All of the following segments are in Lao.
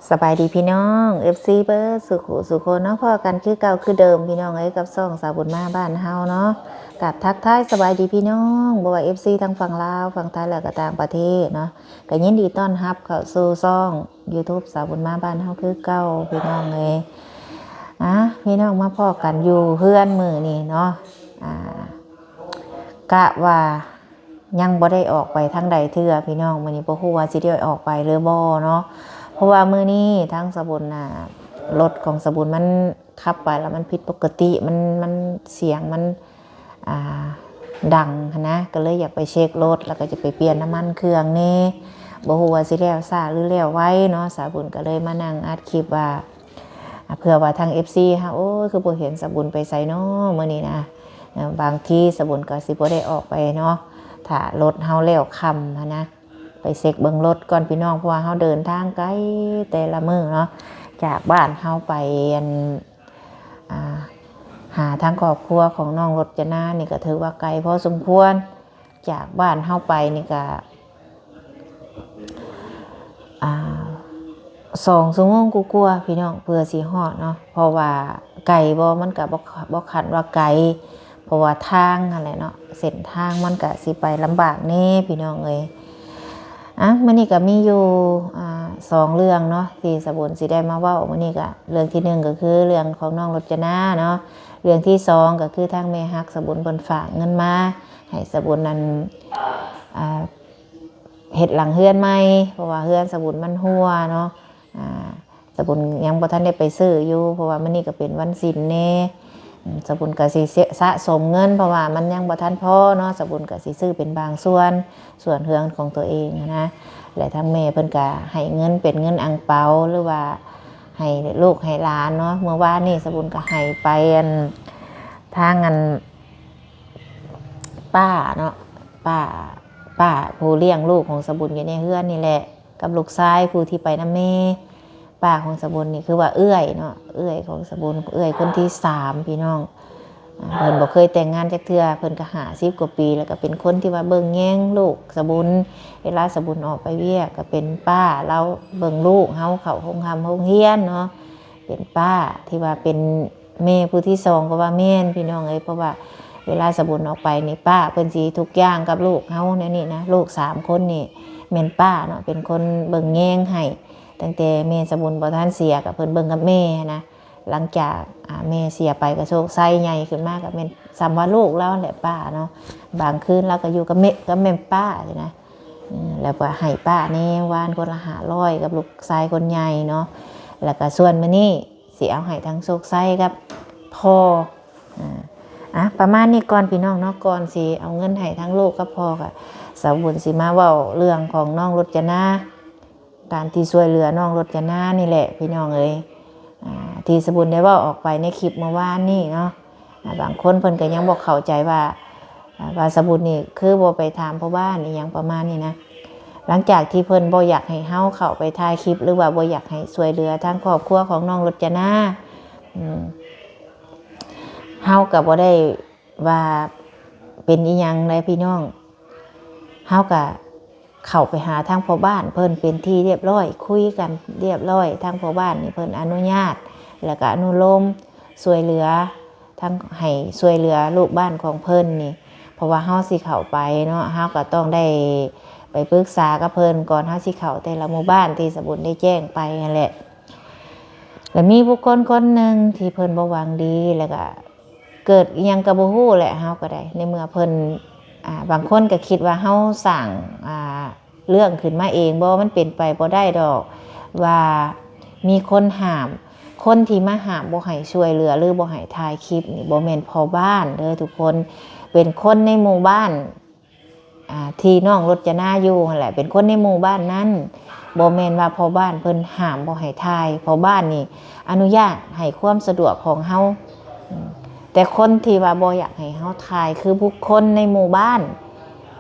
ສະບາຍດີພີ່ນ້ອງ ເອັຟຊີ ເບິດສູ່ຄູ່ສູ່ຄົນເນາະ ພໍ້ກັນຄືເກົ່າຄືເດີມພີ່ນ້ອງເອີຍ ກັບຊ່ອງສາວບຸນມາບ້ານເຮົາເນາະ. ກາບທັກທາຍສະບາຍດີພີ່ນ້ອງ ບໍ່ວ່າ ເອັຟຊີ ທາງຝັ່ງລາວ ຝັ່ງໄທ ແລະ ກໍຕ່າງປະເທດເນາະ ກໍຍິນດີຕ້ອນຮັບເຂົ້າສູ່ຊ່ອງ YouTube ສາວບຸນມາບ້ານເຮົາຄືເກົ່າພີ່ນ້ອງເອີຍ. ອ່າ ພີ່ນ້ອງມາພໍ້ກັນຢູ່ເຮືອນມື້ນີ້ເນາະ ອ່າ ກະວ່າ ຍັງບໍ່ໄດ້ອອກໄປທາງໃດເທື່ອພີ່ນ້ອງ ມື້ນີ້ບໍ່ຮູ້ວ່າຊິໄດ້ອອກໄປຫຼືບໍ່ເນາະ. ເພາະວ່າມື້ນີ້ທາງສາວບຸນນະ ລົດຂອງສາວບຸນມັນຂັບໄປແລ້ວມັນຜິດປົກກະຕິ ມັນ ມັນສຽງມັນ ອ່າ ດັງຫັ້ນນະ ກໍເລີຍຢາກໄປເຊັກລົດ ແລ້ວກໍຈະໄປປ່ຽນນ້ຳມັນເຄື່ອງແດ່ ບໍ່ຮູ້ວ່າຊິແລ້ວຊ້າຫຼືແລ້ວໄວເນາະ. ສາວບຸນກໍເລີຍມານັ່ງອັດຄລິບວ່າ ອ່າ ເພື່ອວ່າທາງ ເອັຟຊີ ເຮົາ ໂອ້ຍ ຄືບໍ່ເຫັນສາວບຸນໄປໃສເນາະມື້ນີ້ນະ. ເອີ ບາງທີສາວບຸນກໍຊິບໍ່ໄດ້ອອກໄປເນາະ ຖ້າລົດເຮົາແລ້ວຄ່ຳຫັ້ນນະ ໄປເຊັກເບິ່ງລົດກ່ອນພີ່ນ້ອງ ເພາະວ່າເຮົາເດີນທາງໄກແຕ່ລະມື້ເນາະ ຈາກບ້ານເຮົາໄປ ອັນ ອ່າ ຫາທາງຄອບຄົວຂອງນ້ອງລົດຈະນານີ້ກໍຖືວ່າໄກພໍສົມຄວນ. ຈາກບ້ານເຮົາໄປນີ້ກະ ອ່າ ສອງຊົ່ວໂມງກວ່າໆ ພີ່ນ້ອງ ເພື່ອຊິຮອດເນາະ ເພາະວ່າໄກບໍ່ ມັນກະບໍ່ ບໍ່ຂັ້ນວ່າໄກ ເພາະວ່າທາງຫັ້ນແຫຼະເນາະ ເສັ້ນທາງມັນກະຊິໄປລຳບາກແດ່ພີ່ນ້ອງເອີຍ. ອ່າ ມື້ນີ້ກະມີຢູ່ ອ່າ ສອງເລື່ອງເນາະ ທີ່ສາວບຸນຊິໄດ້ມາເວົ້າມື້ນີ້. ກະເລື່ອງທີໜຶ່ງກໍຄືເລື່ອງຂອງນ້ອງລົດຈະນາເນາະ ເລື່ອງທີສອງກໍຄືທາງແມ່ຮັກສາວບຸນເພິ່ນຝາກເງິນມາ ໃຫ້ສາວບຸນນັ້ນ ອ່າ ເຮັດຫຼັງເຮືອນໃໝ່ ເພາະວ່າເຮືອນສາວບຸນມັນຮົ່ວເນາະ. ອ່າ ສາວບຸນຍັງບໍ່ທັນໄດ້ໄປຊື້ຢູ່ ເພາະວ່າມື້ນີ້ກໍເປັນວັນສິນແດ່ ອາ ສາວບຸນກໍຊິສະ ສະສົມເງິນ ເພາະວ່າມັນຍັງບໍ່ທັນພໍເນາະ ສາວບຸນກໍຊິຊື້ເປັນບາງສ່ວນ ສ່ວນເຮືອນຂອງຕົວເອງຫັ້ນນະ. ແລະທາງແມ່ເພິ່ນກໍໃຫ້ເງິນເປັນເງິນອັງເປົາ ຫຼືວ່າໃຫ້ລູກໃຫ້ຫຼານເນາະ. ເມື່ອວານນີ້ສາວບຸນກໍໃຫ້ໄປ ອັນ ທາງ ອັນ ປ້າເນາະ ປ້າ ປ້າຜູ້ລ້ຽງລູກຂອງສາວບຸນຢູ່ໃນເຮືອນນີ້ແຫຼະ ກັບລູກຊາຍຜູ້ທີ່ໄປນຳແມ່. ປ້າຂອງສາວບຸນນີ້ຄືວ່າເອື້ອຍເນາະ ເອື້ອຍຂອງສາວບຸນ ເອື້ອຍຄົນທີສາມພີ່ນ້ອງ. ອາ ເພິ່ນບໍ່ເຄີຍແຕ່ງງານຈັກເທື່ອ ເພິ່ນກໍຫ້າສິບກວ່າປີ ແລ້ວກໍເປັນຄົນທີ່ວ່າເບິ່ງແຍງລູກສາວບຸນ. ເວລາສາວບຸນອອກໄປວຽກ ກໍເປັນປ້າລາວເບິ່ງລູກເຮົາເຂົ້າໂຮງຮ່ຳໂຮງຮຽນເນາະ ເປັນປ້າທີ່ວ່າເປັນ ແມ່ຜູ້ທີສອງກໍວ່າແມ່ນພີ່ນ້ອງເອີຍ ເພາະວ່າເວລາສາວບຸນອອກໄປນີ້ ປ້າເພິ່ນຊິທຸກຢ່າງກັບລູກເຮົາແນວນີ້ນະ. ລູກສາມຄົນນີ້ແມ່ນປ້າເນາະ ເປັນຄົນເບິ່ງແຍງໃຫ້ ຕັ້ງແຕ່ແມ່ສາວບຸນບໍ່ທັນເສຍ ກໍເພິ່ນເບິ່ງກັບແມ່ນະ. ຫຼັງຈາກ ອາ ແມ່ເສຍໄປ ກໍໂຊກໄຊໃຫຍ່ຂຶ້ນມາ ກໍແມ່ນສ່ຳວ່າລູກລາວແຫຼະປ້າເນາະ. ບາງຄືນລາວກໍຢູ່ກັບແມ່ ກັບແມ່ປ້າຊີ້ນະ ແລ້ວກໍໃຫ້ປ້າແດ່ວານຄົນລະຫ້າຮ້ອຍ ກັບລູກຊາຍຄົນໃຫຍ່ເນາະ. ແລ້ວກໍສ່ວນມື້ນີ້ ຊິເອົາໃຫ້ທັງໂຊກໄຊກັບພໍ່ ອາ ອາ ປະມານນີ້ກ່ອນພີ່ນ້ອງເນາະ. ກ່ອນຊິເອົາເງິນໃຫ້ທັງລູກກັບພໍ່ ກະສາວບຸນຊິມາເວົ້າເລື່ອງຂອງນ້ອງລົດຈະນາ ການທີ່ຊ່ວຍເຫຼືອນ້ອງລົດຈະນານີ້ແຫຼະພີ່ນ້ອງເອີຍ ອາ ທີ່ສາວບຸນໄດ້ເວົ້າອອກໄປໃນຄລິບເມື່ອວານນີ້ເນາະ. ອາ ບາງຄົນເພິ່ນກໍຍັງບໍ່ເຂົ້າໃຈວ່າ ອາ ວ່າສາວບຸນນີ້ຄືບໍ່ໄປຖາມພໍ່ບ້ານອີ່ຫຍັງປະມານນີ້ນະ. ຫຼັງຈາກທີ່ເພິ່ນບໍ່ຢາກໃຫ້ເຮົາເຂົ້າໄປຖ່າຍຄລິບ ຫຼືວ່າບໍ່ຢາກໃຫ້ຊ່ວຍເຫຼືອທາງຄອບຄົວຂອງນ້ອງລົດຈະນາ ອືມ ເຮົາກໍບໍ່ໄດ້ວ່າເປັນອີ່ຫຍັງໃດພີ່ນ້ອງ. ເຮົາກໍເຂົ້າໄປຫາທາງພໍ່ບ້ານເພິ່ນເປັນທີ່ຮຽບຮ້ອຍ ຄຸຍກັນຮຽບຮ້ອຍ ທາງພໍ່ບ້ານນີ້ເພິ່ນອະນຸຍາດ ແລ້ວກໍອະນຸໂລມຊ່ວຍເຫຼືອ ທັງໃຫ້ຊ່ວຍເຫຼືອລູກບ້ານຂອງເພິ່ນນີ້ ເພາະວ່າເຮົາຊິເຂົ້າໄປເນາະ ເຮົາກໍຕ້ອງໄດ້ໄປປຶກສາກັບເພິ່ນກ່ອນເຮົາຊິເຂົ້າແຕ່ລະໝູ່ບ້ານທີ່ສາວບຸນໄດ້ແຈ້ງໄປຫັ້ນແຫຼະ. ແລະມີບຸກຄົນຄົນໜຶ່ງທີ່ເພິ່ນບໍ່ຫວັງດີ ແລ້ວກໍເກີດອີ່ຫຍັງກໍບໍ່ຮູ້ແຫຼະ ເຮົາກໍໄດ້ ໃນເມື່ອເພິ່ນ ອາ ບາງຄົນກໍຄິດວ່າເຮົາສ້າງ ອາ ເລື່ອງຂຶ້ນມາເອງບໍ່ ມັນເປັນໄປບໍ່ໄດ້ດອກວ່າມີຄົນຫ້າມ. ຄົນທີ່ມາຫ້າມບໍ່ໃຫ້ຊ່ວຍເຫຼືອ ຫຼືບໍ່ໃຫ້ຖ່າຍຄລິບນີ້ ບໍ່ແມ່ນພໍ່ບ້ານເດີທຸກຄົນ ເປັນຄົນໃນໝູ່ບ້ານ ອາ ທີ່ນ້ອງລົດຈະນາຢູ່ຫັ້ນແຫຼະ ເປັນຄົນໃນໝູ່ບ້ານນັ້ນ. ບໍ່ແມ່ນວ່າພໍ່ບ້ານເພິ່ນຫ້າມບໍ່ໃຫ້ຖ່າຍ ພໍ່ບ້ານນີ້ອະນຸຍາດໃຫ້ຄວາມສະດວກຂອງເຮົາ ອາ ແຕ່ຄົນທີ່ວ່າບໍ່ຢາກໃຫ້ເຮົາຖ່າຍຄືບຸກຄົນໃນໝູ່ບ້ານ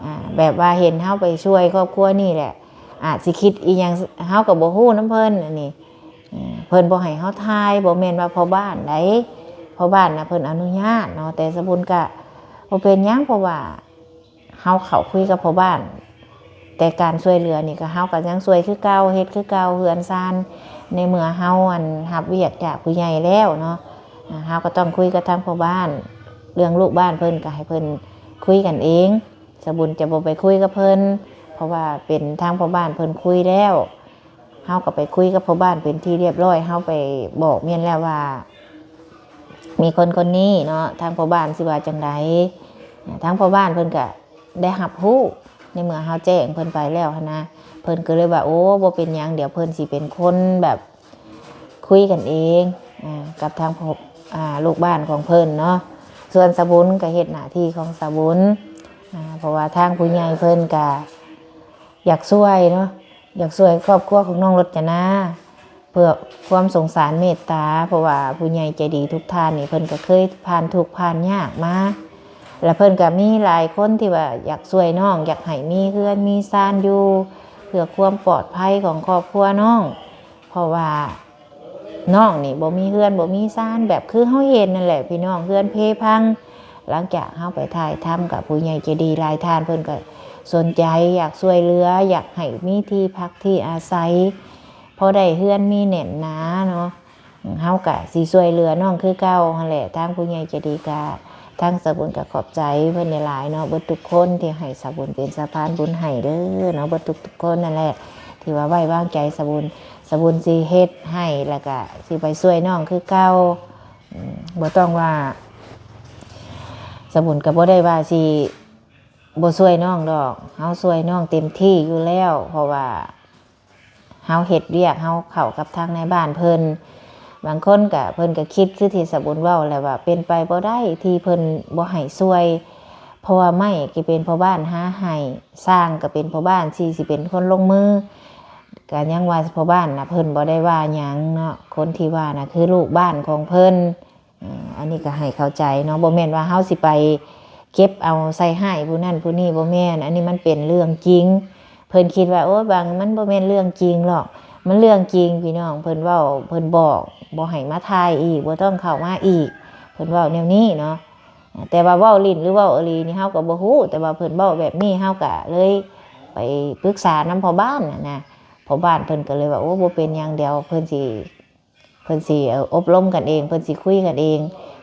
ອາ ແບບວ່າເຫັນເຮົາໄປຊ່ວຍຄອບຄົວນີ້ແຫຼະ ອາດຊິຄິດອີ່ຫຍັງ ເຮົາກໍບໍ່ຮູ້ນຳເພິ່ນ ອັນນີ້ ເພິ່ນບໍ່ໃຫ້ເຮົາຖ່າຍ ບໍ່ແມ່ນວ່າພໍ່ບ້ານໃດ ພໍ່ບ້ານນະເພິ່ນອະນຸຍາດເນາະ ແຕ່ສາວບຸນກະບໍ່ເປັນຫຍັງ ເພາະວ່າເຮົາເຂົ້າຄຸຍກັບພໍ່ບ້ານ ແຕ່ການຊ່ວຍເຫຼືອນີ້ກໍ ເຮົາກໍຍັງຊ່ວຍຄືເກົ່າ ເຮັດຄືເກົ່າ ເຮືອນຊານ ໃນເມື່ອເຮົາ ອັນ ຮັບວຽກຈາກຜູ້ໃຫຍ່ແລ້ວເນາະ ອາ ເຮົາກໍຕ້ອງຄຸຍກັບທາງພໍ່ບ້ານ ເລື່ອງລູກບ້ານເພິ່ນກໍໃຫ້ເພິ່ນຄຸຍກັນເອງ ສາບຸນຈະບໍ່ໄປຄຸຍກັບເພິ່ນ ເພາະວ່າເປັນທາງພໍ່ບ້ານເພິ່ນຄຸຍແລ້ວ ເຮົາກໍໄປຄຸຍກັບພໍ່ບ້ານເປັນທີ່ຮຽບຮ້ອຍ ເຮົາໄປບອກແມ່ນແລ້ວວ່າ ມີຄົນຄົນນີ້ເນາະ ທາງພໍ່ບ້ານຊິວ່າຈັ່ງໃດ ທາງພໍ່ບ້ານເພິ່ນກະໄດ້ຮັບຮູ້ ໃນເມື່ອເຮົາແຈ້ງເພິ່ນໄປແລ້ວຫັ້ນນະ ເພິ່ນກໍເລີຍວ່າ ໂອ້ ບໍ່ເປັນຫຍັງ ດຽວເພິ່ນຊິເປັນຄົນແບບຄຸຍກັນເອງ ອາ ກັບທາງ ອາ ລູກບ້ານຂອງເພິ່ນເນາະ ສ່ວນສາບຸນກໍເຮັດໜ້າທີ່ຂອງສາບຸນ ອາ ເພາະວ່າທາງຜູ້ໃຫຍ່ເພິ່ນກະຢາກຊ່ວຍເນາະ ຢາກຊ່ວຍຄອບຄົວຂອງນ້ອງລົດຈະນາ ເພື່ອຄວາມສົງສານເມດຕາ ເພາະວ່າຜູ້ໃຫຍ່ໃຈດີທຸກທ່ານນີ້ ເພິ່ນກໍເຄີຍຜ່ານທຸກຜ່ານຍາກມາ ແລະເພິ່ນກໍມີຫຼາຍຄົນທີ່ວ່າຢາກຊ່ວຍນ້ອງ ຢາກໃຫ້ມີເຮືອນມີຊານຢູ່ ເພື່ອຄວາມປອດໄພຂອງຄອບຄົວນ້ອງ ເພາະວ່ານ້ອງນີ້ບໍ່ມີເຮືອນບໍ່ມີຊານ ແບບຄືເຮົາເຫັນນັ້ນແຫຼະພີ່ນ້ອງ ເຮືອນເພພັງ ຫຼັງຈາກເຮົາໄປຖ່າຍທຳກັບຜູ້ໃຫຍ່ໃຈດີຫຼາຍທ່ານ ເພິ່ນກໍສົນໃຈຢາກຊ່ວຍເຫຼືອ ຢາກໃຫ້ມີທີ່ພັກທີ່ອາໄສ ພໍໄດ້ເຮືອນມີແໜ້ນໜາເນາະ ເຮົາກະຊິຊ່ວຍເຫຼືອນ້ອງຄືເກົ່າຫັ້ນແຫຼະ ທາງຜູ້ໃຫຍ່ໃຈດີກະ ທາງສາບຸນກະຂອບໃຈເພິ່ນຫຼາຍໆເນາະ ເບິດທຸກຄົນທີ່ໃຫ້ສາບຸນເປັນສະພານບຸນໃຫ້ເດີເນາະ ເບິດທຸກໆຄົນນັ້ນແຫຼະ ທີ່ວ່າໄວ້ວາງໃຈສາບຸນ ສາບຸນຊິເຮັດໃຫ້ ແລ້ວກະຊິໄປຊ່ວຍນ້ອງຄືເກົ່າ ອາ ບໍ່ຕ້ອງວ່າ ສາບຸນກະບໍ່ໄດ້ວ່າຊິບໍ່ຊ່ວຍນ້ອງດອກ ເຮົາຊ່ວຍນ້ອງເຕັມທີ່ຢູ່ແລ້ວ ເພາະວ່າ ເຮົາເຮັດວຽກ ເຮົາເຂົ້າກັບທາງນາຍບ້ານເພິ່ນ ບາງຄົນກະ ເພິ່ນກະຄິດຄືທີ່ສາບຸນເວົ້າແຫຼະວ່າ ເປັນໄປບໍ່ໄດ້ທີ່ເພິ່ນບໍ່ໃຫ້ຊ່ວຍ ເພາະວ່າໄມ້ກໍເປັນພໍ່ບ້ານຫາໃຫ້ ຊ່າງກໍເປັນພໍ່ບ້ານທີ່ຊິເປັນຄົນລົງມື ກະຍັງວ່າພໍ່ບ້ານນະ ເພິ່ນບໍ່ໄດ້ວ່າຫຍັງເນາະ ຄົນທີ່ວ່ານະ ຄືລູກບ້ານຂອງເພິ່ນ ອາ ອັນນີ້ກໍໃຫ້ເຂົ້າໃຈເນາະ ບໍ່ແມ່ນວ່າເຮົາຊິໄປເກັບເອົາໃສ່ຮ້າຍຜູ້ນັ້ນຜູ້ນີ້ ບໍ່ແມ່ນ ອັນນີ້ມັນເປັນເລື່ອງຈິງ ເພິ່ນຄິດວ່າ ໂອ້ຍ ບາງ ມັນບໍ່ແມ່ນເລື່ອງຈິງຫຼອກ ມັນເລື່ອງຈິງພີ່ນ້ອງ ເພິ່ນເວົ້າ ເພິ່ນບອກ ບໍ່ໃຫ້ມາຖ່າຍອີກ ບໍ່ຕ້ອງເຂົ້າມາອີກ ເພິ່ນເວົ້າແນວນີ້ເນາະ ແຕ່ວ່າເວົ້າຫຼິ້ນ ຫຼື ເວົ້າອີ່ຫຼີນີ້ ເຮົາກໍບໍ່ຮູ້ ແຕ່ວ່າເພິ່ນເວົ້າແບບນີ້ ເຮົາກໍເລີຍໄປປຶກສານຳພໍ່ບ້ານຫັ້ນນະ ພໍ່ບ້ານເພິ່ນກໍເລີຍວ່າ ໂອ້ ບໍ່ເປັນຫຍັງ ດຽວເພິ່ນຊິ ເພິ່ນຊິ ເອີ ອົບລົມກັນເອງ ເພິ່ນຊິຄຸຍກັນເອງ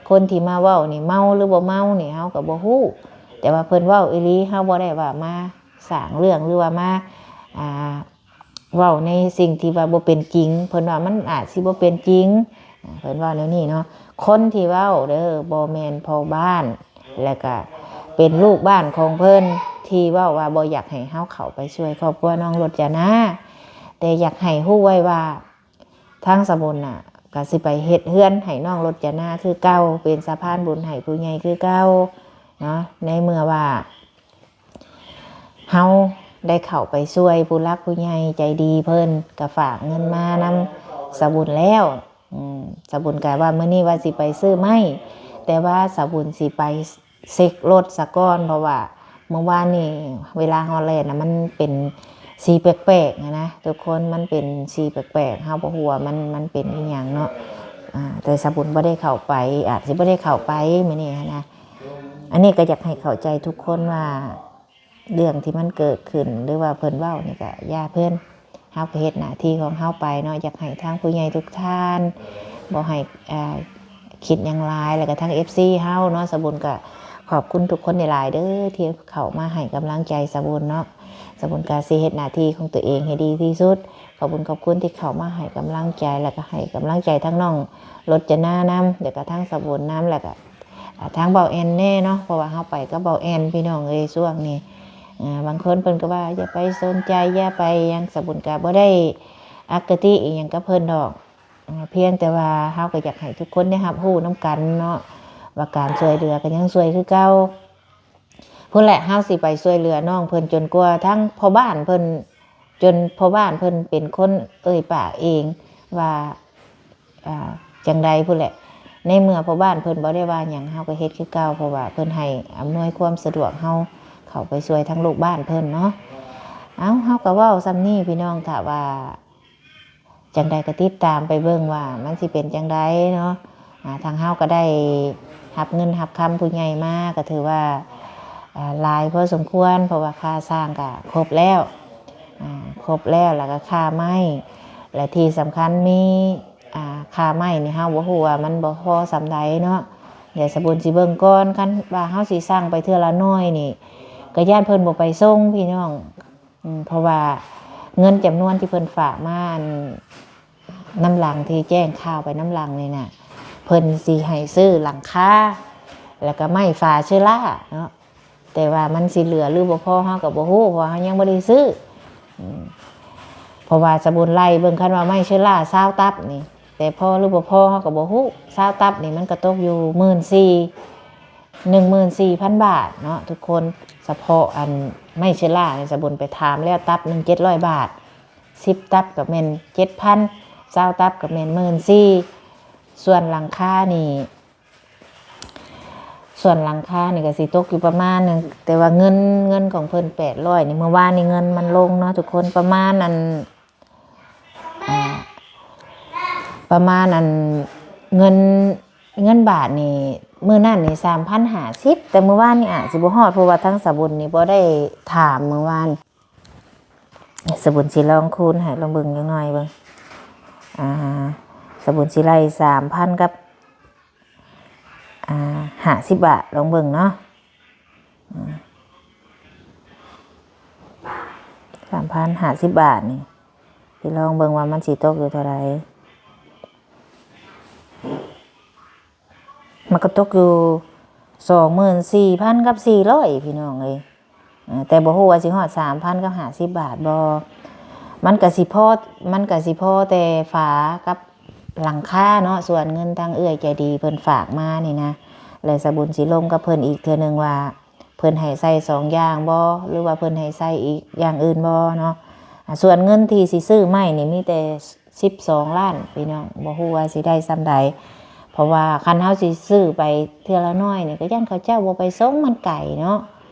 ຄົນທີ່ມາເວົ້ານີ້ເມົາ ຫຼື ບໍ່ເມົານີ້ ເຮົາກໍບໍ່ຮູ້ ແຕ່ວ່າເພິ່ນເວົ້າອີ່ຫຼີ ເຮົາບໍ່ໄດ້ວ່າມາສ້າງເລື່ອງ ຫຼື ວ່າມາ ອ່າ ເວົ້າໃນສິ່ງທີ່ວ່າບໍ່ເປັນຈິງ ເພິ່ນວ່າມັນອາດຊິບໍ່ເປັນຈິງ ເພິ່ນເວົ້າແນວນີ້ເນາະ ຄົນທີ່ເວົ້າເດີ ບໍ່ແມ່ນພໍ່ບ້ານ ແລ້ວກະເປັນລູກບ້ານຂອງເພິ່ນ ທີ່ເວົ້າວ່າບໍ່ຢາກໃຫ້ເຮົາເຂົ້າໄປຊ່ວຍຄອບຄົວນ້ອງລົດຈະນາ ແຕ່ຢາກໃຫ້ຮູ້ໄວ້ວ່າ ທາງສາບຸນນະ ກະຊິໄປເຮັດເຮືອນໃຫ້ນ້ອງລົດຈະນາຄືເກົ່າ ເປັນສະພານບຸນໃຫ້ຜູ້ໃຫຍ່ຄືເກົ່າເນາະ ໃນເມື່ອວ່າ ເຮົາໄດ້ເຂົ້າໄປຊ່ວຍຜູ້ຫຼັກຜູ້ໃຫຍ່ໃຈດີເພິ່ນ ກະຝາກເງິນມານຳສາບຸນແລ້ວ ອືມ ສາບຸນກະວ່າມື້ນີ້ວ່າຊິໄປຊື້ໄມ້ ແຕ່ວ່າສາບຸນຊິໄປ ເຊັກລົດສາກ່ອນ ເພາະວ່າມື້ວານນີ້ເວລາເຮົາແລ່ນນະ ມັນເປັນສີແປກໆຫັ້ນນະທຸກຄົນ ມັນເປັນສີແປກໆ ເຮົາບໍ່ຮູ້ວ່າມັນ ມັນເປັນອີ່ຫຍັງເນາະ ອາ ແຕ່ສາບຸນບໍ່ໄດ້ເຂົ້າໄປ ອາດຊິບໍ່ໄດ້ເຂົ້າໄປມື້ນີ້ຫັ້ນນະ ອັນນີ້ກໍຢາກໃຫ້ເຂົ້າໃຈທຸກຄົນວ່າ ເລື່ອງທີ່ມັນເກີດຂຶ້ນ ຫຼືວ່າເພິ່ນເວົ້ານີ້ກະຢ່າເພິ່ນ ເຮົາກໍເຮັດໜ້າທີ່ຂອງເຮົາໄປເນາະ ຢາກໃຫ້ທາງຜູ້ໃຫຍ່ທຸກທ່ານ ບໍ່ໃຫ້ ເອີ ຄິດຫຍັງຫຼາຍ ແລ້ວກໍທາງເອັຟຊີເຮົາເນາະ ສາບຸນກໍຂອບຄຸນທຸກຄົນຫຼາຍໆເດີ ທີ່ເຂົ້າມາໃຫ້ກຳລັງໃຈສາບຸນເນາະ ສາບຸນກໍຊິເຮັດໜ້າທີ່ຂອງຕົວເອງໃຫ້ດີທີ່ສຸດ ຂອບຄຸນ ຂອບຄຸນທີ່ເຂົ້າມາໃຫ້ກຳລັງໃຈ ແລ້ວກໍໃຫ້ກຳລັງໃຈທັງນ້ອງລົດຈະນານຳ ແລ້ວກໍທັງສາບຸນນຳ ແລ້ວກໍ ອ່າ ທາງເບົາແອນແດ່ເນາະ ເພາະວ່າເຮົາໄປກັບເບົາແອນ ພີ່ນ້ອງເອີຍ ຊ່ວງນີ້ ອ່າ ບາງຄົນເພິ່ນກໍວ່າຢ່າໄປສົນໃຈ ຢ່າໄປຫຍັງ ສາບຸນກໍບໍ່ໄດ້ອະຄະຕິອີ່ຫຍັງກັບເພິ່ນດອກ ອ່າ ພຽງແຕ່ວ່າເຮົາກໍຢາກໃຫ້ທຸກຄົນໄດ້ຮັບຮູ້ນຳກັນເນາະ ວ່າການຊ່ວຍເຫຼືອກໍຍັງຊ່ວຍຄືເກົ່າ ພຸ້ນແຫຼະ ເຮົາຊິໄປຊ່ວຍເຫຼືອນ້ອງເພິ່ນຈົນກວ່າທາງພໍ່ບ້ານເພິ່ນ ຈົນພໍ່ບ້ານເພິ່ນເປັນຄົນເອີ່ຍປາກເອງວ່າ ອ່າ ຈັ່ງໃດພຸ້ນແຫຼະ ໃນເມື່ອພໍ່ບ້ານເພິ່ນບໍ່ໄດ້ວ່າຫຍັງ ເຮົາກໍເຮັດຄືເກົ່າ ເພາະວ່າເພິ່ນໃຫ້ອຳນວຍຄວາມສະດວກເຮົາເຂົ້າໄປຊ່ວຍທາງລູກບ້ານເພິ່ນເນາະ ເອົ້າ ເຮົາກໍເວົ້າສ່ຳນີ້ພີ່ນ້ອງ ຖ້າວ່າຈັ່ງໃດກໍຕິດຕາມໄປເບິ່ງວ່າມັນຊິເປັນຈັ່ງໃດເນາະ ອ່າ ທາງເຮົາກໍໄດ້ຮັບເງິນຮັບຄຳຜູ້ໃຫຍ່ມາ ກໍຖືວ່າ ອ່າ ຫຼາຍພໍສົມຄວນ ເພາະວ່າຄ່າສ້າງກໍຄົບແລ້ວ ຄົບແລ້ວ ແລ້ວກໍຄ່າໄມ້ ແລະທີ່ສຳຄັນມີ ອ່າ ຄ່າໄມ້ນີ້ເຮົາບໍ່ຮູ້ວ່າມັນບໍ່ພໍສ່ຳໃດເນາະ. ດຽວສະບຸນຊິເບິ່ງກ່ອນ ຄັນວ່າເຮົາຊິສັ່ງໄປເທື່ອລະໜ່ວຍນີ້ ກໍຢ້ານເພິ່ນບໍ່ໄປສົ່ງພີ່ນ້ອງ. ອືມ ເພາະວ່າເງິນຈຳນວນທີ່ເພິ່ນຝາກມາ ອັນ ນຳຫຼັງ ທີ່ແຈ້ງຂ່າວໄປນຳຫຼັງນີ້ນະ ເພິ່ນຊິໃຫ້ຊື້ຫຼັງຄາ ແລ້ວກໍໄມ້ຝາເຊີລ່າເນາະ. ແຕ່ວ່າມັນຊິເຫຼືອຫຼືບໍ່ພໍ ເຮົາກໍບໍ່ຮູ້ ເພາະວ່າເຮົາຍັງບໍ່ໄດ້ຊື້. ອືມ ເພາະວ່າສະບຸນໄລ່ເບິ່ງ ຄັນວ່າໄມ້ເຊີລ່າຊາວຕັບນີ້ ແຕ່ພໍຫຼືບໍ່ພໍ ເຮົາກໍບໍ່ຮູ້. ຊາວຕັບນີ້ ມັນກໍຕົກຢູ່ໝື່ນສີ່ ໜຶ່ງໝື່ນສີ່ພັນບາດເນາະທຸກຄົນ. ສະເພາະອັນໄມ້ເຊີລ່ານີ້ ສະບຸນໄປຖາມແລ້ວ ຕັບໜຶ່ງເຈັດຮ້ອຍບາດ, ສິບຕັບກໍແມ່ນເຈັດພັນ, ຊາວຕັບກໍແມ່ນໝື່ນສີ່. ສ່ວນຫຼັງຄານີ້ ສ່ວນຫຼັງຄານີ້ກໍຊິຕົກຢູ່ປະມານໜຶ່ງ ແຕ່ວ່າເງິນ ເງິນຂອງເພິ່ນແປດຮ້ອຍນີ້ ມື້ວານນີ້ເງິນມັນລົງເນາະທຸກຄົນ ປະມານອັນ ອ່າ ປະມານອັນ ເງິນ ເງິນບາດນີ້ ມື້ນັ້ນນີ້ສາມພັນຫ້າສິບ ແຕ່ມື້ວານນີ້ອາດຊິບໍ່ຮອດ ເພາະວ່າທາງສາວບຸນນີ້ບໍ່ໄດ້ຖາມມື້ວານ. ສາວບຸນຊິລອງຄູນໃຫ້ລອງເບິ່ງຈັກໜ່ອຍເບິ່ງ ອ່າ ສາວບຸນຊິໄລ່ສາມພັນກັບ ອ່າ ຫ້າສິບບາດ ລອງເບິ່ງເນາະ. ອ່າ ສາມພັນຫ້າສິບບາດນີ້ ຊິລອງເບິ່ງວ່າມັນຊິຕົກຢູ່ເທົ່າໃດ. ມັນກໍຕົກຢູ່ສອງໝື່ນສີ່ພັນກັບສີ່ຮ້ອຍ ພີ່ນ້ອງເອີຍ. ເອີ ແຕ່ບໍ່ຮູ້ວ່າຊິຮອດສາມພັນກັບຫ້າສິບບາດບໍ່. ມັນກະຊິພໍ ມັນກະຊິພໍແຕ່ຝາກັບຫຼັງຄາເນາະ. ສ່ວນເງິນທາງເອື້ອຍໃຈດີເພິ່ນຝາກມານີ້ນະ ແລະສາວບຸນຊິລົມກັບເພິ່ນອີກເທື່ອໜຶ່ງວ່າ ເພິ່ນໃຫ້ໃສ່ສອງຢ່າງບໍ່ ຫຼືວ່າເພິ່ນໃຫ້ໃສ່ອີກຢ່າງອື່ນບໍ່ເນາະ. ອ່າ ສ່ວນເງິນທີ່ຊິຊື້ໄມ້ນີ້ມີແຕ່ ສິບສອງລ້ານ ພີ່ນ້ອງ ບໍ່ຮູ້ວ່າຊິໄດ້ສ່ຳໃດ ເພາະວ່າຄັນເຮົາຊິຊື້ໄປເທື່ອລະໜ້ອຍນີ້ ກໍຢ້ານເຂົາເຈົ້າບໍ່ໄປສົ່ງ ມັນໄກເນາະ.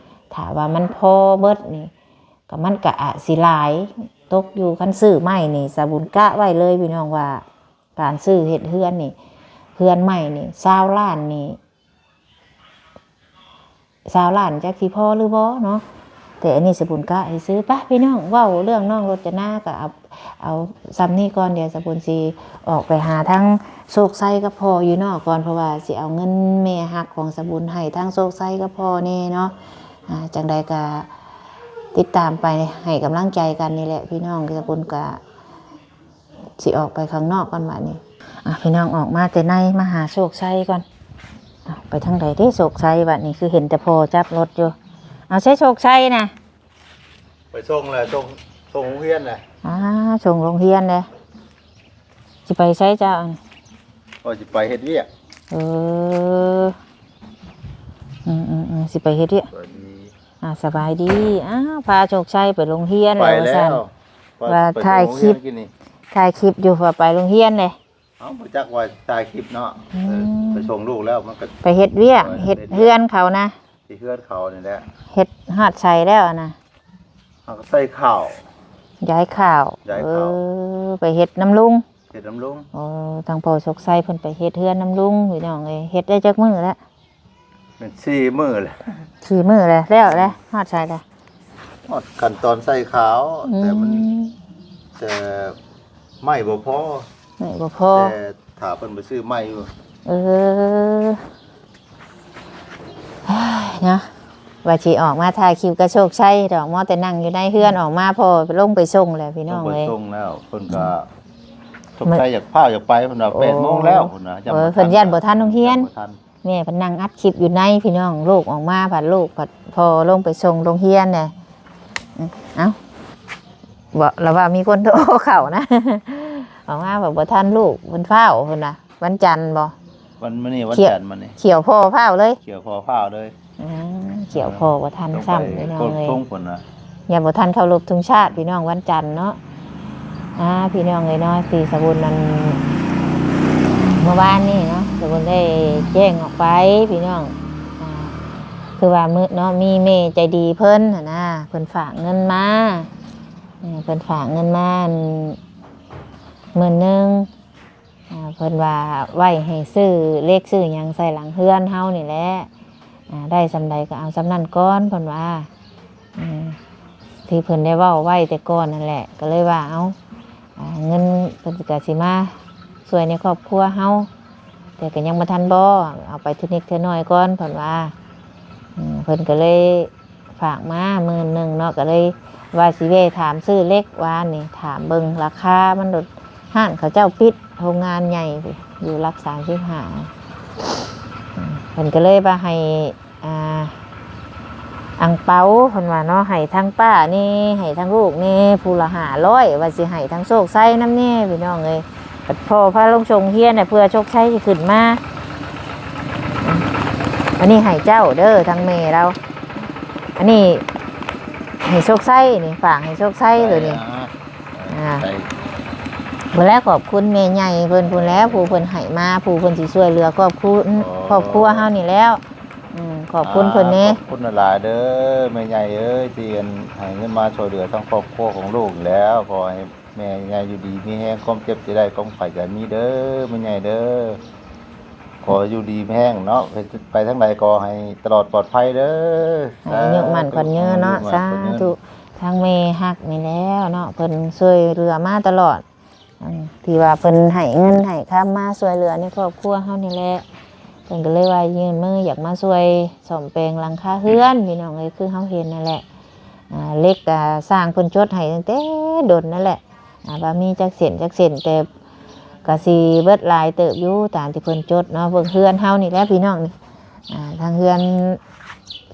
ຖ້າວ່າມັນພໍເບິດນີ້ ກໍມັນກໍອາດຊິຫຼາຍຕົກຢູ່. ຄັນຊື້ໄມ້ນີ້ ສາວບຸນກະໄວ້ເລີຍ ພີ່ນ້ອງ ວ່າການຊື້ເຮັດເຮືອນນີ້ ເຮືອນໃໝ່ນີ້ ຊາວລ້ານນີ້ ຊາວລ້ານ ຈັກຊິພໍຫຼືບໍ່ເນາະ. ແຕ່ອັນນີ້ສາວບຸນກະຊິຊື້. ໄປພີ່ນ້ອງ ເວົ້າເລື່ອງນ້ອງລົດຈະນາກໍເອົາ ເອົາສ່ຳນີ້ກ່ອນ. ດຽວສາວບຸນຊິອອກໄປຫາທາງໂຊກໄຊກັບພໍ່ຢູ່ນອກກ່ອນ ເພາະວ່າຊິເອົາເງິນແມ່ຮັກຂອງສາວບຸນໃຫ້ທາງໂຊກໄຊກັບພໍ່ແດ່ເນາະ. ອ່າ ຈັ່ງໃດກໍຕິດຕາມໄປໃຫ້ກຳລັງໃຈກັນນີ້ແຫຼະ ພີ່ນ້ອງ. ສາວບຸນກະ ຊິອອກໄປຂ້າງນອກກ່ອນບາດນີ້. ອ່ະ ພີ່ນ້ອງ ອອກມາແຕ່ໃນ ມາຫາໂຊກໄຊກ່ອນ. ເອົ້າ ໄປທາງໃດເດ້ໂຊກໄຊບາດນີ້? ຄືເຫັນແຕ່ພໍ່ຈັບລົດຢູ່. ເອົາ ໃສໂຊກໄຊນະ? ໄປສົ່ງແຫຼະ ສົ່ງ ສົ່ງໂຮງຮຽນແຫຼະ. ອ່າ ສົ່ງໂຮງຮຽນເດ້. ຊິໄປໃສເຈົ້າ? ວ່າຊິໄປເຮັດວຽກ. ເອີ ອືມໆໆ ຊິໄປເຮັດວຽກ. ສະບາຍດີ. ອ່າ ສະບາຍດີ. ອ້າວ ພາໂຊກໄຊໄປໂຮງຮຽນແລ້ວວ່າຊັ້ນ. ໄປແລ້ວ. ວ່າ ໄປ ຖ່າຍຄລິບ ໄປໂຮງຮຽນກິນນີ້. ຖ່າຍຄລິບຢູ່ ວ່າໄປໂຮງຮຽນເດ້. ເອົ້າ ບໍ່ຈັກວ່າຖ່າຍຄລິບເນາະ. ອືມ ເອີ ໄປສົ່ງລູກແລ້ວ ມັນກໍໄປເຮັດວຽກ ເອີ ເຮັດ ເຮັດວຽກ ເຮືອນເຂົານະ. ທີ່ເຮືອນເຂົານີ້ແຫຼະ. ເຮັດຮອດໃສແລ້ວນະ? ເຮົາກໍໃສ່ເຂົ້າ ຢາຍເຂົ້າ. ຢາຍເຂົ້າ. ເອີ ໄປເຮັດນຳລຸງ. ເຮັດນຳລຸງ. ໂອ້ ທາງພໍ່ໂຊກໄຊເພິ່ນໄປເຮັດເຮືອນນຳລຸງ ພີ່ນ້ອງເອີຍ. ເຮັດໄດ້ຈັກມື້ແລ້ວ? ແມ່ນສີ່ມື້ແຫຼະ. ສີ່ມື້ແລ້ວ. ແລ້ວແຫຼະ. ຮອດໃສແລ້ວ? ຮອດຂັ້ນຕອນໃສ່ຂາວ. ອືມ ແຕ່ມັນ ແຕ່ໄມ້ບໍ່ພໍ. ໄມ້ບໍ່ພໍ. ແຕ່ຖ້າເພິ່ນໄປຊື້ໄມ້ຢູ່. ເອີ ເນາະ ວ່າຊິອອກມາຖ່າຍຄລິບກັບໂຊກໄຊດອກ. ມໍແຕ່ນັ່ງຢູ່ໃນເຮືອນ ອອກມາພໍ່ລົງໄປສົ່ງແລ້ວ ພີ່ນ້ອງເອີຍ. ລົງໄປສົ່ງແລ້ວ. ເພິ່ນກໍ ອືມ ສົງໄສຢາກພ້າວຢາກໄປ ເພິ່ນວ່າ ໂອ້ ແປດໂມງແລ້ວ ເພິ່ນວ່າ. ເອີ ຢ້ານບໍ່ທັນ ຢ້ານບໍ່ທັນໂຮງຮຽນ. ແມ່ເພິ່ນນັ່ງອັດຄລິບຢູ່ໃນ ພີ່ນ້ອງ. ລູກອອກມາ ພັດລູກ ພັດພໍ່ລົງໄປສົ່ງໂຮງຮຽນແດ່. ເອົ້າ ບໍ່ ລະວ່າມີຄົນໂທເຂົ້ານະ. ອອກມາພັດບໍ່ທັນລູກ ເພິ່ນຟ້າວ ເພິ່ນວ່າ. ວັນຈັນບໍ່? ວັນ ມື້ນີ້ວັນຈັນ ມື້ນີ້. ຂ້ຽວພໍ່ຟ້າວເລີຍ. ຂ້ຽວພໍ່ຟ້າວເລີຍ. ອືມ ຂ້ຽວພໍ່ບໍ່ທັນຊ້ຳ ພີ່ນ້ອງເອີຍ. ຍັງບໍ່ທັນເຄົາລົບທຸງຊາດ ພີ່ນ້ອງ ວັນຈັນເນາະ. ອ່າ ພີ່ນ້ອງເອີຍເນາະ ທີ່ສາວບຸນນັ້ນ ເມື່ອວານນີ້ເນາະ ສາວບຸນໄດ້ແຈ້ງອອກໄປ ພີ່ນ້ອງ. ອ່າ ຄືວ່າມື້ເນາະ ມີແມ່ໃຈດີເພິ່ນຫັ້ນນະ ເພິ່ນຝາກເງິນມາ. ເອີ ເພິ່ນຝາກເງິນມາ ອັນ ໝື່ນໜຶ່ງ. ອ່າ ເພິ່ນວ່າໄວ້ໃຫ້ຊື້ເຫຼັກຊື້ຫຍັງໃສ່ຫຼັງເຮືອນເຮົານີ້ແຫຼະ. ອ່າ ໄດ້ສ່ຳໃດກໍເອົາສ່ຳນັ້ນກ່ອນ ເພິ່ນວ່າ. ອືມ ຊິ ທີ່ເພິ່ນໄດ້ເວົ້າໄວ້ແຕ່ກ່ອນນັ້ນແຫຼະ ກໍເລີຍວ່າ ເອົ້າ ອ່າ ເງິນເພິ່ນກໍຊິມາຊ່ວຍໃນຄອບຄົວເຮົາ ແຕ່ກໍຍັງບໍ່ທັນບໍ່ ເອົາໄປເທື່ອນິດເທື່ອໜ້ອຍກ່ອນ ເພິ່ນວ່າ ອືມ ເພິ່ນກໍເລີຍ ຝາກມາໝື່ນໜຶ່ງເນາະ ກໍເລີຍວ່າຊິແວ່ຖາມຊື້ເຫຼັກວານນີ້ ຖາມເບິ່ງລາຄາມັນໂດດ ຮ້ານເຂົາເຈົ້າປິດ ໂຮງງານໃຫຍ່ຢູ່ຫຼັກສາມສິບຫ້າ ເພິ່ນກໍເລີຍວ່າໃຫ້ ອ່າ ອັງເປົາ ເພິ່ນວ່າເນາະ ໃຫ້ທັງປ້າແດ່ ໃຫ້ທັງລູກແດ່ ຜູ້ລະຫ້າຮ້ອຍ ວ່າຊິໃຫ້ທັງໂຊກໄຊນຳແດ່ ພີ່ນ້ອງເອີຍ. ບັດພໍ່ພາລົງຊົງຮຽນນະ ເພື່ອໂຊກໄຊຊິຂຶ້ນມາ. ອັນນີ້ໃຫ້ເຈົ້າເດີ ທາງແມ່ລາວ. ອັນນີ້ໃຫ້ໂຊກໄຊນີ້ ຝາກໃຫ້ໂຊກໄຊໂຕນີ້. ອ່າ ໄປ ເບິ່ງແລ້ວ ຂອບຄຸນແມ່ໃຫຍ່ເພິ່ນພຸ້ນແຫຼະ ຜູ້ເພິ່ນໃຫ້ມາ ຜູ້ເພິ່ນຊິຊ່ວຍເຫຼືອຄອບຄົວ ອໍ ຄອບຄົວເຮົານີ້ແຫຼະ. ອືມ ຂອບຄຸນເພິ່ນແດ່. ອ່າ ຂອບຄຸນຫຼາຍໆເດີ ແມ່ໃຫຍ່ເອີຍ ທີ່ອັນໃຫ້ເງິນມາຊ່ວຍເຫຼືອທາງຄອບຄົວຂອງລູກນີ້ແຫຼະ. ຂໍໃຫ້ ແມ່ໃຫຍ່ຢູ່ດີມີແຮງ ຄວາມເຈັບຈະໄດ້ ຄວາມໄຂ້ຈະມີເດີ ແມ່ໃຫຍ່ເດີ. ຂໍຢູ່ດີມີແຮງເນາະ ໄປ ໄປທາງໃດກໍໃຫ້ຕະຫຼອດປອດໄພເດີ. ໃຫ້ອາຍຸໝັ້ນຂວັນຍືນເນາະ. ອາຍຸໝັ້ນຂວັນຍືນ ສາທຸ. ທາງແມ່ຮັກນີ້ແຫຼະເນາະ ເພິ່ນຊ່ວຍເຫຼືອມາຕະຫຼອດ ອັນທີ່ວ່າເພິ່ນໃຫ້ເງິນໃຫ້ຄຳມາຊ່ວຍເຫຼືອໃນຄອບຄົວເຮົານີ້ແຫຼະ. ເພິ່ນກໍເລີຍວ່າຍື່ນມືຢາກມາຊ່ວຍສ້ອມແປງຫຼັງຄາເຮືອນ ພີ່ນ້ອງເອີຍ ຄືເຮົາເຫັນນັ້ນແຫຼະ. ອ່າ ເຫຼັກກະຊ່າງເພິ່ນຈົດໃຫ້ຕັ້ງແຕ່ດົນນັ້ນແຫຼະ ອ່າ ວ່າມີຈັກເສັ້ນຈັກເສັ້ນ ແຕ່ກະຊິເບິດຫຼາຍເຕີບຢູ່ ຕາມທີ່ເພິ່ນຈົດເນາະ. ເບິ່ງເຮືອນເຮົານີ້ແຫຼະ ພີ່ນ້ອງນີ້ ອ່າ ທາງເຮືອນ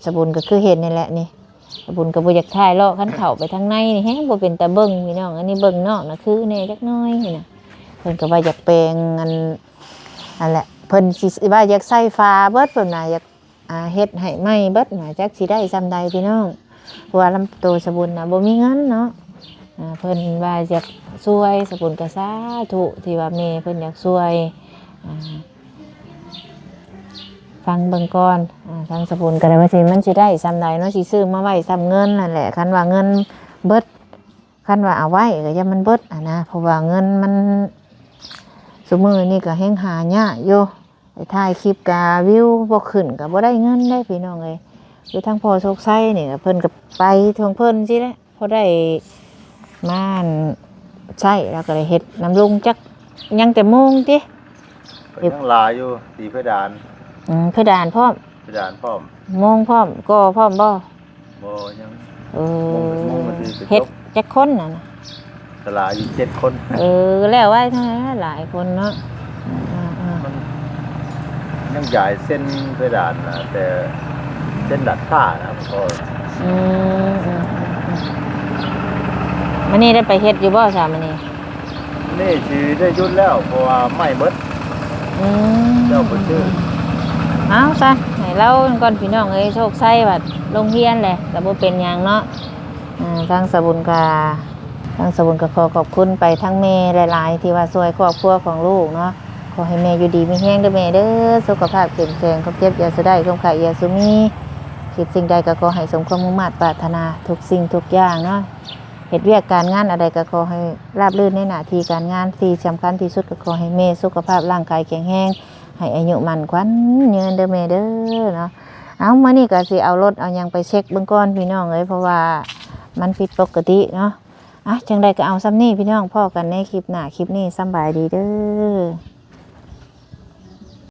ສະບຸນກໍຄືເຫັນນີ້ແຫຼະນີ້. ສະບຸນກໍບໍ່ຢາກຖ່າຍເລາະ ຄັນເຂົ້າໄປທາງໃນນີ້ແຮງບໍ່ເປັນຕາເບິ່ງ ພີ່ນ້ອງ. ອັນນີ້ເບິ່ງນອກນະ ຄືແດ່ຈັກໜ້ອຍຫັ້ນນະ. ເພິ່ນກໍວ່າຢາກແປງ ອັນ ອັນແຫຼະ ເພິ່ນຊິວ່າຢາກໃສ່ຝາເບິດ ເພິ່ນວ່າຢາກ ອ່າ ເຮັດໃຫ້ໃໝ່ເບິດນະ ຈັກຊິໄດ້ຊ່ຳໃດ ພີ່ນ້ອງ ເພາະວ່າລຳໂຕສະບຸນນະບໍ່ມີເງິນເນາະ. ອ່າ ເພິ່ນວ່າຢາກຊ່ວຍ ສະບຸນກໍສາທຸ ທີ່ວ່າແມ່ເພິ່ນຢາກຊ່ວຍ. ອ່າ ຟັງເບິ່ງກ່ອນ. ອ່າ ທາງສະບຸນກໍໄດ້ວ່າຊິ ມັນຊິໄດ້ຊ່ຳໃດເນາະ ຊິຊື້ມາໄວ້ຊ່ຳເງິນນັ້ນແຫຼະ. ຄັນວ່າເງິນເບິດ ຄັນວ່າເອົາໄວ້ກໍຢ່າມັນເບິດຫັ້ນນະ ເພາະວ່າເງິນມັນ ຊຸມື້ນີ້ກໍແຮງຫາຍາກຢູ່. ໄປຖ່າຍຄລິບກະວິວບໍ່ຂຶ້ນ ກະບໍ່ໄດ້ເງິນເດ້ພີ່ນ້ອງເອີຍ. ຄືທາງພໍ່ໂຊກໄຊນີ້ ເພິ່ນກະໄປຂອງເພິ່ນຊີ້ແຫຼະ ພໍໄດ້ມາ ອັນ ໃຊ້ ແລ້ວກະໄດ້ເຮັດນຳລຸງຈັກ ຍັງແຕ່ມຸງຕິ ກໍຍັງຫຼາຍຢູ່ ຕີເພດານ. ອືມ ເພດານພ້ອມ ເພດານພ້ອມ ມຸງພ້ອມ ກໍ່ພ້ອມບໍ່? ບໍ່ ຍັງ. ເອີ ມຸງ ມຸງມັນຊິໄປ ເຮັດ ຈົບ ຈັກຄົນຫັ້ນນະ? ກໍຫຼາຍຢູ່ ເຈັດຄົນ. ເອີ ແລ້ວໄວເທົ່ານັ້ນ ຫຼາຍຄົນເນາະ. ອືມໆ ມັນຍັງຢາຍເຊັນເພດານນະ ແຕ່ເຊັນດາດຟ້ານະ ມັນກໍ. ອືມ ອືມ ອືມ ອືມ. ມື້ນີ້ໄດ້ໄປເຮັດຢູ່ບໍ່ຊະມື້ນີ້? ນີ້ຊິໄດ້ຢຸດແລ້ວ ເພາະວ່າໄມ້ເບິດ. ອືມ ເຈົ້າບໍ່ຊື້. ເອົາຊະ ໃຫ້ລາວກ່ອນ ພີ່ນ້ອງເອີຍ. ໂຊກໄຊວ່າລົງຮຽນແຫຼະ ກໍບໍ່ເປັນຫຍັງເນາະ. ເອີ ທາງສາວບຸນກໍ ທາງສາວບຸນກໍຂໍຂອບຄຸນໄປທາງແມ່ຫຼາຍໆ ທີ່ວ່າຊ່ວຍຄອບຄົວຂອງລູກເນາະ. ຂໍໃຫ້ແມ່ຢູ່ດີມີແຮງເດີແມ່ເດີ ສຸຂະພາບເຂັ້ມແຂງ ຄວາມເຈັບຢ່າສູ່ໄດ້ ຄວາມໄຂ້ຢ່າສູ່ມີ ຄິດສິ່ງໃດກໍຂໍໃຫ້ສົມຄວາມມຸ່ງມາດປາດຖະໜາ ທຸກສິ່ງທຸກຢ່າງເນາະ. ເຮັດວຽກການງານອັນໃດກໍຂໍໃຫ້ລາບລື່ນໃນໜ້າທີ່ການງານ ທີ່ສຳຄັນທີ່ສຸດກໍຂໍໃຫ້ແມ່ສຸຂະພາບຮ່າງກາຍແຂງແຮງ ໃຫ້ອາຍຸໝັ້ນຂວັນຍືນເດີແມ່ເດີເນາະ. ເອົາ ມື້ນີ້ກໍຊິເອົາລົດເອົາຫຍັງໄປເຊັກເບິ່ງກ່ອນພີ່ນ້ອງເອີຍ ເພາະວ່າມັນຜິດປົກກະຕິເນາະ. ອ່ະ ຈັ່ງໃດກໍເອົາສ່ຳນີ້ພີ່ນ້ອງ ພໍ້ກັນໃນຄລິບໜ້າ ຄລິບນີ້ສຳບາຍດີເດີ.